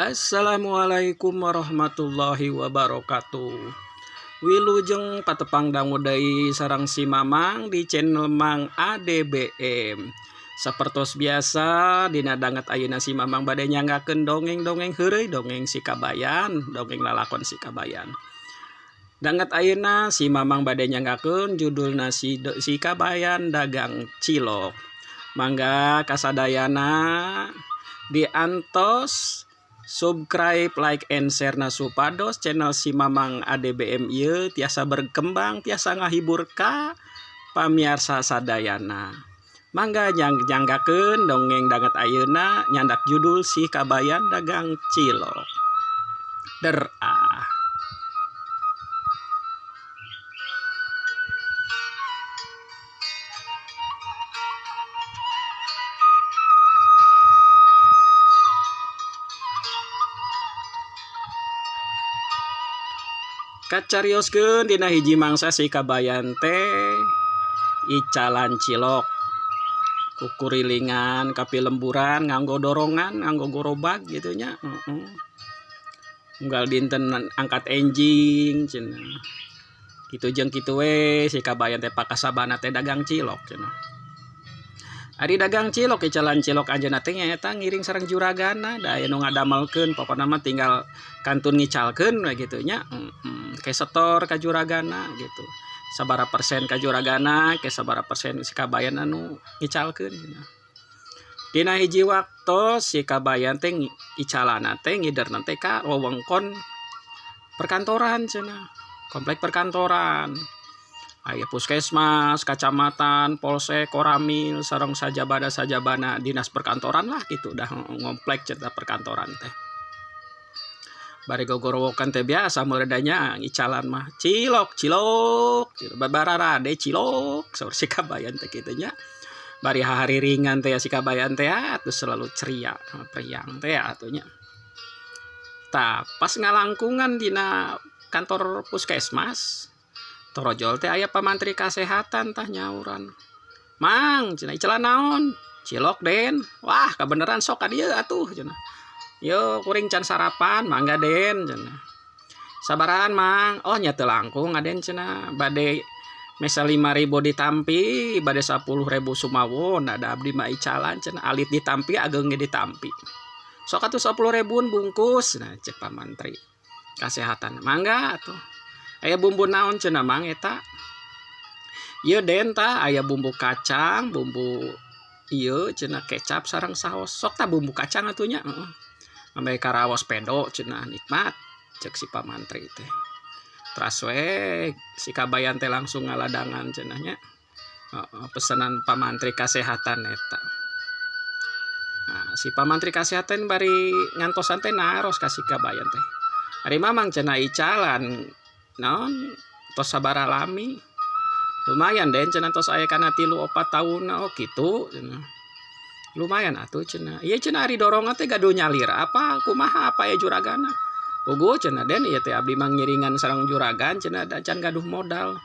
Assalamualaikum warahmatullahi wabarakatuh. Wilujeng patepang dangu deui sareng si Mamang di channel Mang ADBM. Sapertos biasa dina danget ayeuna si Mamang bade nyanggakeun dongeng-dongeng heureuy, dongeng si Kabayan, dongeng lalakon si Kabayan. Danget ayeuna si Mamang bade nyanggakeun judulna si Kabayan Dagang Cilok. Mangga kasadayana diantos subscribe, like, and share na supados channel si Mamang ADBM ieu tiasa berkembang, tiasa ngahibur ka pamiarsa sadayana. Mangga nyanggakeun dongeng danget ayeuna nyandak judul Si Kabayan Dagang Cilok. Der ah. Kacarioskeun dina hiji mangsa si Kabayan teh icalan cilok kukurilingan kapilemburan nganggo dorongan nganggo gorobag gitu nya, heeh. Unggal dinten angkat enjing cenah kitu jeung kitu we si Kabayan teh pakasabana teh dagang cilok cenah. Ari dagang cilok icalan cilok anjeunna teh nyaeta ngiring sareng juragana da aya nu ngadamelkeun, pokona mah tinggal kantun ngicalkeun we kitu nya, heeh. Ke setor ka juragana gitu, sabaraha persen ka juragana ke sabaraha persen si Kabayan anu ngicalkeun cenah. Dina hiji waktos si Kabayan teh icalana teh ngiderna teh ka wewengkon perkantoran cenah, komplek perkantoran. Aya puskesmas, kacamatan, polsek, koramil, sareng sajabana-sajabana dinas perkantoran lah gitu dah ngomplek cerita perkantoran teh. Bari gogorowokan teh biasa meredanya icalan mah cilok cilok babararade cilok saur si Kabayan teh kitu nya. Bari hari ringan teh si Kabayan teh atuh selalu ceria priang teh atuh nya. Tah pas ngalangkungan dina kantor puskesmas torojol teh aya pamantri kasehatan tah nyauran. Mang cenah icalan naon? Cilok Den. Wah kabeneran sok ka dieu atuh cenah. Yo kuring can sarapan mangga Den cenah. Sabarahan Mang? Oh nya teu langkung Aden cenah bade mesa 5.000 ditampi bade 10.000 sumawon ada abdi mah icalan cenah alit ditampi ageng ge ditampi. Sok atuh 10.000 bungkus nah cek pamantri kasehatan mangga atuh. Aya bumbu naon cenah Mang eta? Ieu Den tah aya bumbu kacang, bumbu ieu cenah kecap sareng saos. Sok tah bumbu kacang atuh nya heeh. Ameh karaos pedo cenah nikmat cek si pamantri teh. Teras we si Kabayan teh langsung ngaladangan cenah nya. Heeh, pesanan pamantri kasehatan eta. Nah, si pamantri kasehatan bari ngantosan teh naros ka si Kabayan teh. Ari Mamang cenah icalan naon tos sabaraha lami? Lumayan Den cenah tos aya kana 3 4 taunna. Oh kitu cenah. Lumayan atuh cenah. Ieu cenah ari dorongan teh gaduh nyalira apa kumaha apa ya juragana? Puguh cenah Den ieu teh abdi mah ngiringan sareng juragan cenah da can gaduh modal.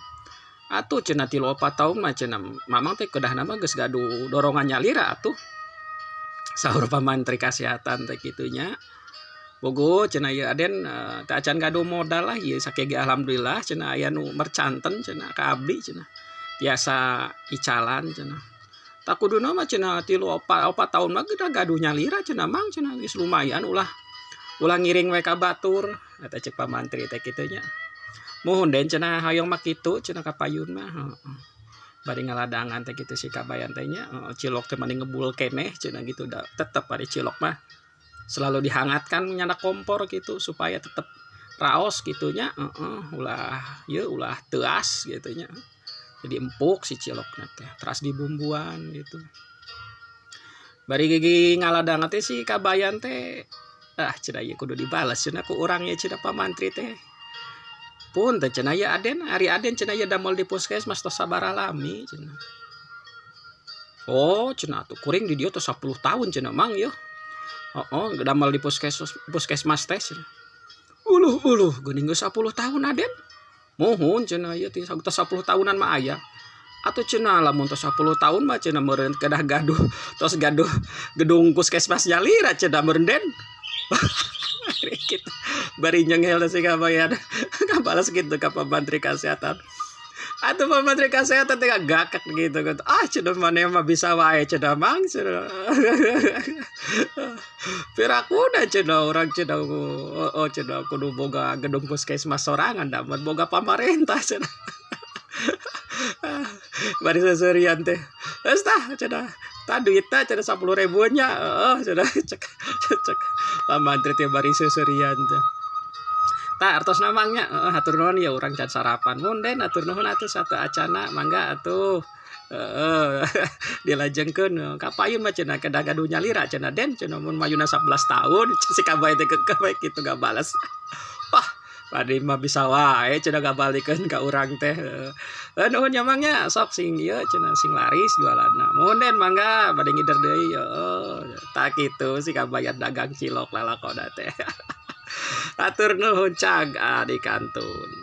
Atuh cenah 3 4 taun mah cenah Mamang teh kedahna mah geus gaduh dorongan nyalira atuh. Saur pamantri kasehatan teh kitu nya. Puguh cenah ieu Aden teh acan gaduh modal lah ieu sakege alhamdulillah cenah aya nu mercanten cenah ka abdi cenah. Tiasa icalan cenah. Tak kuduna mah cenah 3 4 taun mah geus gaduh nyalira cenah Mang cenah geus lumayan ulah ulah ngiring we ka batur eta cek pamantri teh kitu nya. Muhun Den cenah hoyong mah kitu cenah ka payun mah heeh. Bari ngaladangan teh kitu si Kabayan teh nya, cilok teh mani ngebul keneh cenah gitu da tetep ari cilok mah selalu dihangatkan nyana kompor gitu supaya tetep raos gitunya, heeh, ulah ieu ulah teuas gitu nya. Jadi empuk si cilokna teh teras dibumbuan gitu. Bari gigi ngaladangan teh si Kabayan teh ah cenah ieu kudu dibales cenah ku urang ieu cenah pamantri teh. Pun teh cenah ieu Aden, ari Aden cenah ieu damel di puskesmas tos sabaraha lami cenah. Oh cenah atuh kuring di dieu tos 10 tahun cenah Mang ieu. Heeh, damel di puskesmas teh cenah. Uluh uluh geuning geus 10 tahun Aden. Muhun cenah ieu teh tos 10 tahunan mah aya. Atuh cenah lamun tos 10 tahun mah cenah meureun kedah gaduh tos gaduh gedung puskesmas nyalira cenah meureun Den. Kitu bari nyenghel si kabayan kabalas gitu ka Pak Mantri Kesehatan. Atuh Pak Menteri Kesehatan teh gakak gitu gitu. "Ah," cenah, "maneh mah bisa wae," cenah, "Mang," cenah. "Pirakuna," cenah, "urang," cenah, "oh, cenah, kudu boga gedung puskesmas sorangan da mun boga pamarentah," cenah. Bari seuseurian teh. "Geus tah," cenah, "tah duitna," cenah, "10.000 nya." "Heeh," cenah, cek cek Pak Mantri teh bari seuseurian teh. "Tah, artosna, Mang, nya, heeh, hatur nuhun ya, urang can sarapan." "Mun, Den, hatur nuhun atuh sateuacanna, mangga atuh." Heeh, dilajengkeun, "Kapayun mah," cenah, "kedah gaduh nyalira," cenah, "Den," cenah, "mun mayuna 11 tahun." Si kabayan teh keukeuh we kitu ngabales. "Wah, maneh mah bisa wae," cenah, ngabalikeun ka urang teh. "Heuh, nuhun nya, Mang, nya, sok sing ieu," cenah, "sing laris jualanna." "Muhun, Den, mangga bade ngider deui." Heeh, tah kitu si kabayan dagang cilok lalakonna teh. Hatur nuhun, cag adi kantun.